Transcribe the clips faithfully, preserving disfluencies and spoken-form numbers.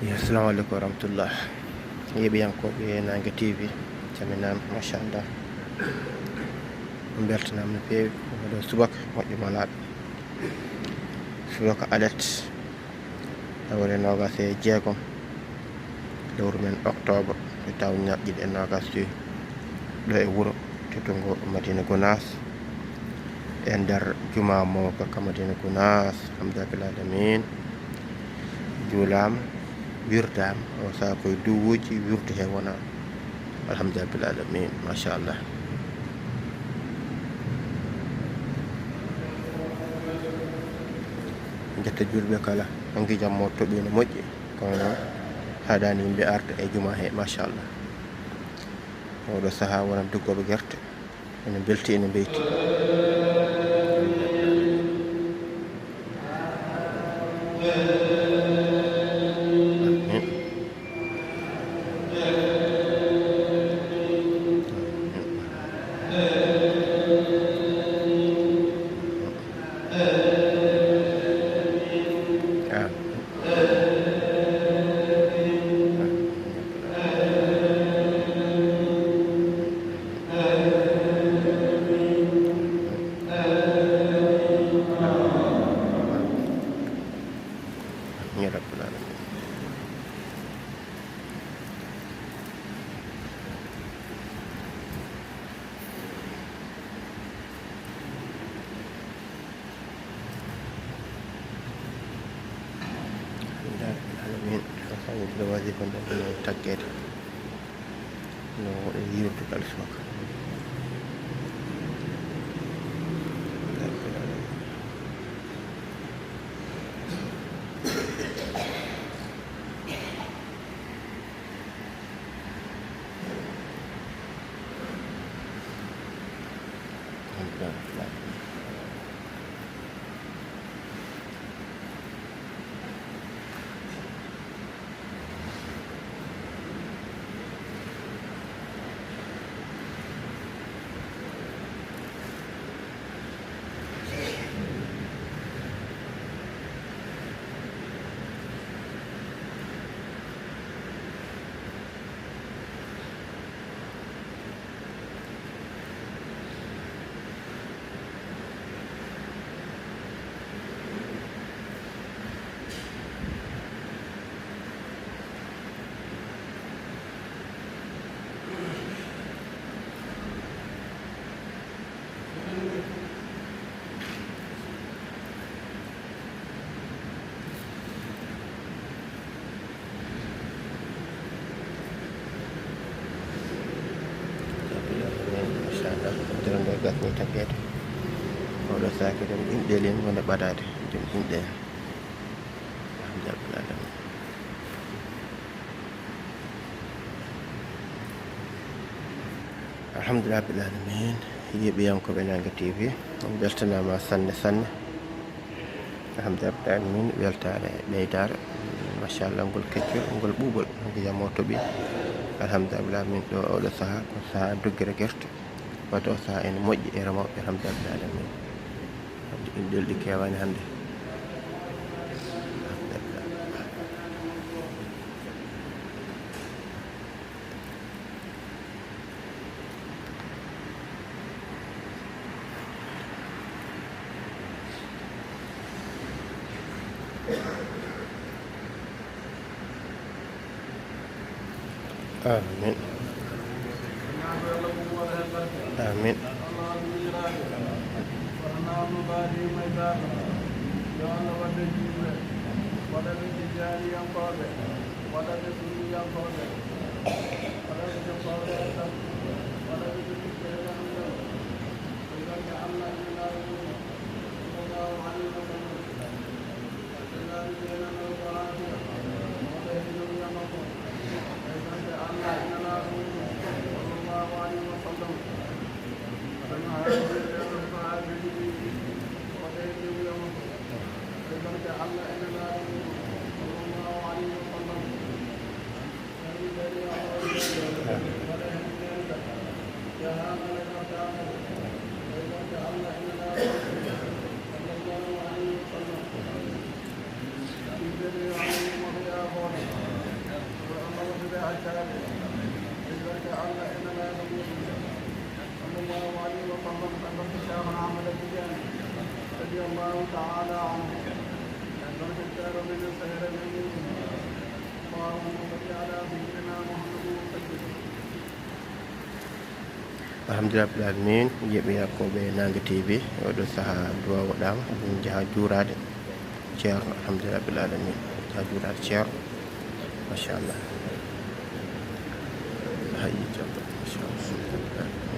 Assalamu aleykum wa rahmatullah. Yeeɓiyankooɓe Naange T V, calminaama, machallah. On mbeltanaama no feewi. Oɗo subaka moƴƴo malaaɗo. Subaka alet. Hewre noogas e jeegom lewru men octobre, e taw ñaɓɓiɗe noogas e joy. Ɗo e wuro teddungo Madina Gunaas, e nder jumaa mawka ka Madina Gunaas, alhamdulillahi rabbil aalamiin. Juulaama, wirdaama, o saha koye duwuuji, wirdu he wonaa. Alhamdulillahi rabbil aalamiin, machallah. Jetta juulɓe kala, hanki jam mo toɓi no moƴƴi, kono noon haɗaani yimɓe arta e jumaa he, machallah. Oɗo saha wonat duggooɓe gerte, ene mbelti, ene mbeyti. Ya Rabbal Alamin. Alhamdulillahi Rabbil Alamin. Alhamdulillahi, wajibi kon ɗon ɗon taggeede. No waɗi yiwde kala subaka. Machallah, nder nde gasni taggeede. Oɗo saaki ɗum inɗel en woni ɓadaade, ɗum inɗel en. Alhamdulillahi. Alhamdulillahi Rabbil Alamin. Yeeɓiyankooɓe Naange T V, on mbeltanaama sanne sanne. Alhamdulillahi Rabbil Alamin, weltaare ɓeydaare. Machallah, ngol keccol, ngol ɓuuɓol, ngol jam o toɓi. Alhamdulillahi Rabbil Alamin, ɗo oɗo saha, ko saha doggere gerte. Waɗde o saha ene moƴƴi e remooɓe, alhamdulillahi Rabbil Alamin. Waɗde inɗel ɗi keewaani hannde. Alhamdulillah. Amin. Amin. صلى الله عليه وسلم، حضرة الشيخ أحمد التجاني رضي الله تعالى عنه، حضرة الشيخ من الخير الأمين. اللهم صل على سيدنا محمد وسلم. Alhamdulillahi rabbil alamin, yiɓe yakkooɓe Naange T V, oɗo saha duwa waɗaama, ɗum jaha juuraade Ceerno, alhamdulillahi rabbil alamin, jaha juuraade Ceerno, machallah. Hayi, jam, machallah, alhamdulillahi rabbil alamin.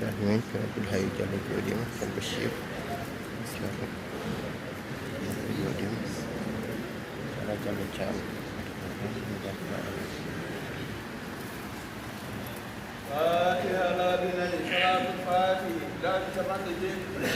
Abdourahmane Abdoul Hayy Diallo jooɗiima, Abdoul Bachir Diallo jooɗiima, Sala Diallo Thiam. Fatiha laabi nayi, salaatul fatihi laabi capanɗe jeeɗiɗi.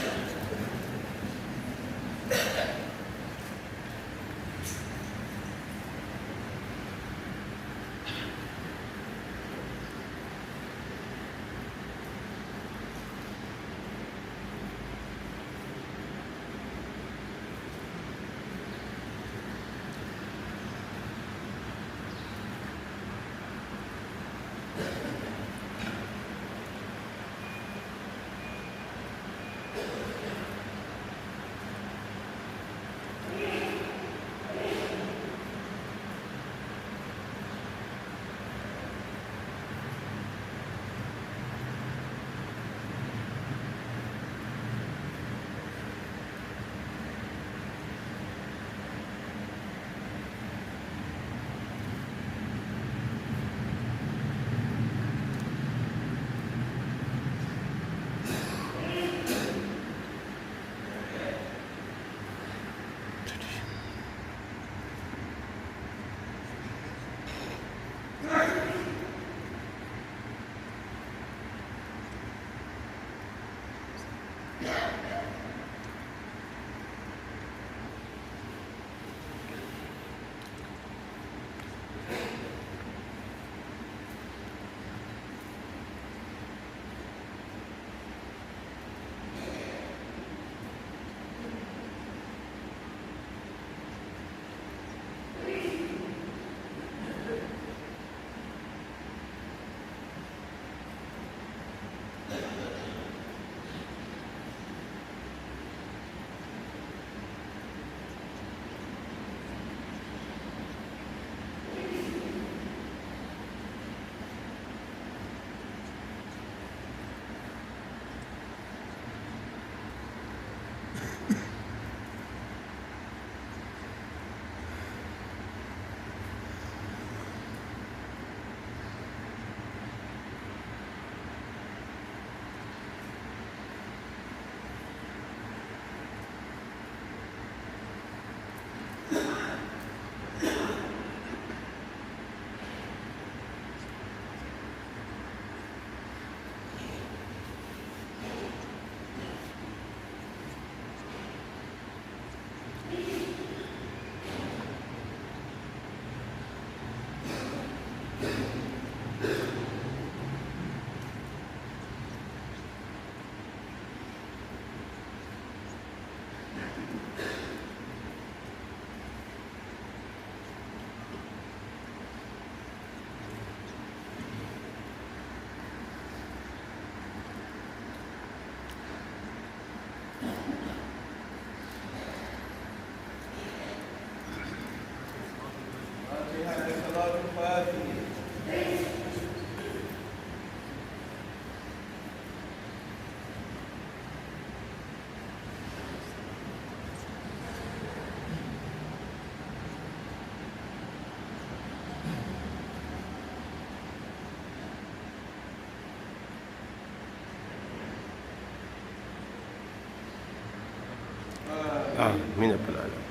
Amin ya rabbal alamin.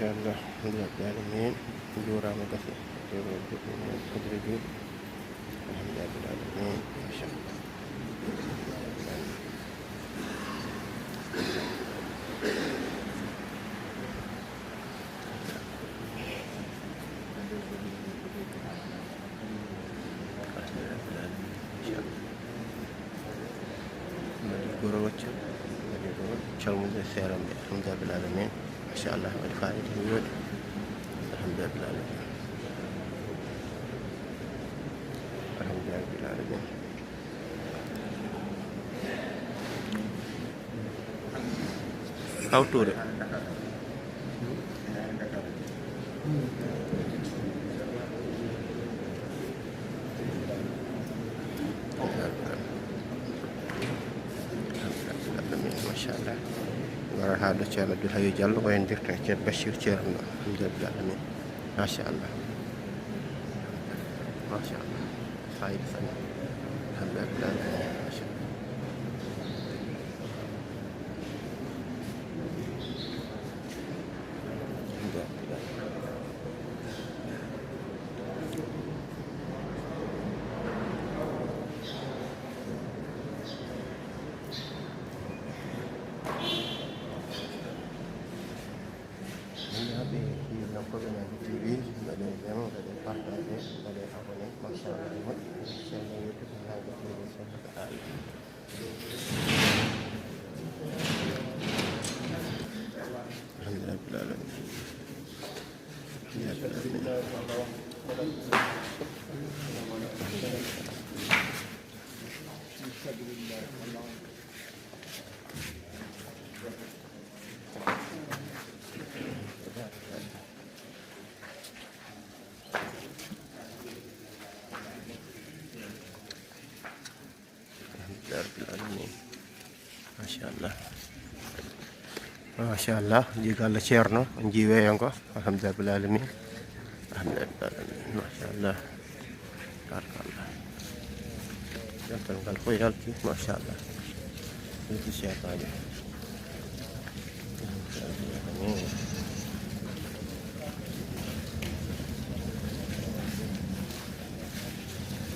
Machallah, alhamdulillahi rabbil alamin. Juuraama gasi. Juuraama gasi. Alhamdulillahi rabbil alamin. Machallah. Mbaɗi goro waccal, mbaɗi goro calmude seeramɓe, alhamdulillahi rabbil alamin. Machallah, waɗi fayida, no yooɗi. Alhamdulillahi rabbil alamin. Alhamdulillahi rabbil alamin. Kaw Touré. Machallah. Wara haa ɗo Ceerno Abdoul Hayoy Diallo, o en dirta Ceerno Bachir Ceerno. Alhamdulillahi rabbil alamin. Machallah. Machallah. Fayida sanne. Alhamdulillahi rabbil alamin. Machallah. Nannaaɓe, ko ɓe nanngi T V, mbaɗee j'aime, mbaɗee partagé, mbaɗee abonné. Machallah, moƴƴi. Ceerno YouTube, nanngi T V, Ceerno Aali. Alhamdulillahi rabbil alamin. Alhamdulillahi rabbil alamin. Machallah. Machallah. Jii galle Ceerno, jii weeyo ngo. Alhamdulillahi rabbil alamin. Alhamdulillahi rabbil alamin. Machallah. Barakallah. Dental ngal fof yalti, machallah. Yalti Ceerno Aali.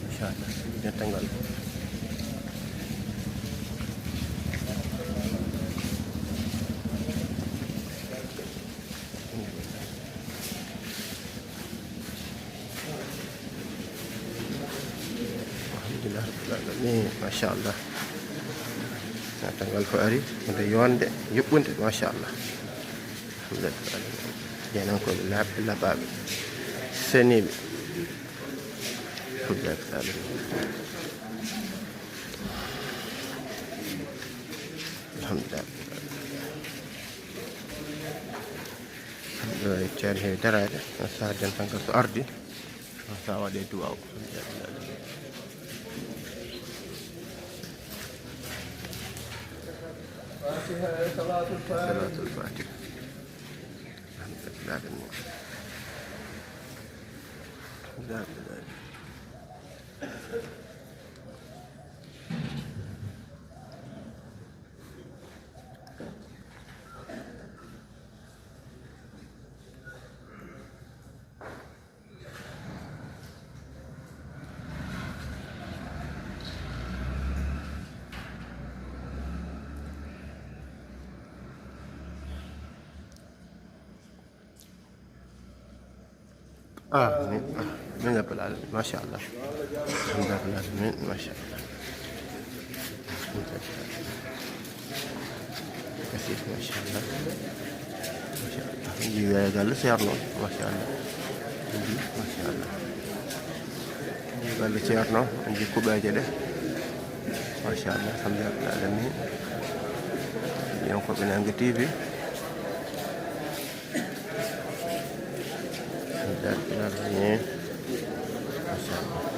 Inchallah, dental ngal. Alhamdulillahi rabbil alamin. Machallah. Dental ngal ko ari, hunde yonde, yuɓɓunde, machallah. Alhamdulillahi rabbil alamin. Jeenankooɓe laaɓɓe, laɓaaɓe, seniiɓe. Alhamdulillahi rabbil alamin. Alhamdulillahi rabbil alamin. Ɗo e ceerno heewi daraade, on sahaa dental ngal so ardi, on sahaa waɗee duwaaw. Fatiha e Salaatul Faatiha. Salaatul Faatiha. Alhamdulillahi rabbil alamin. Alhamdulillahi rabbil alamin. Ah, min, ah, min Rabbil Alamin. Machallah. Alhamdulillah, min, machallah. Kasi, machallah. Machallah. Jiwi galle Ceerno, machallah. Machallah. Jiwi galle Ceerno, jiwi kuɓeeje ɗe. Machallah, alhamdulillah, alamin. Yon ko ɓe nangi T V. Alhamdulillah, alamin. Machallah.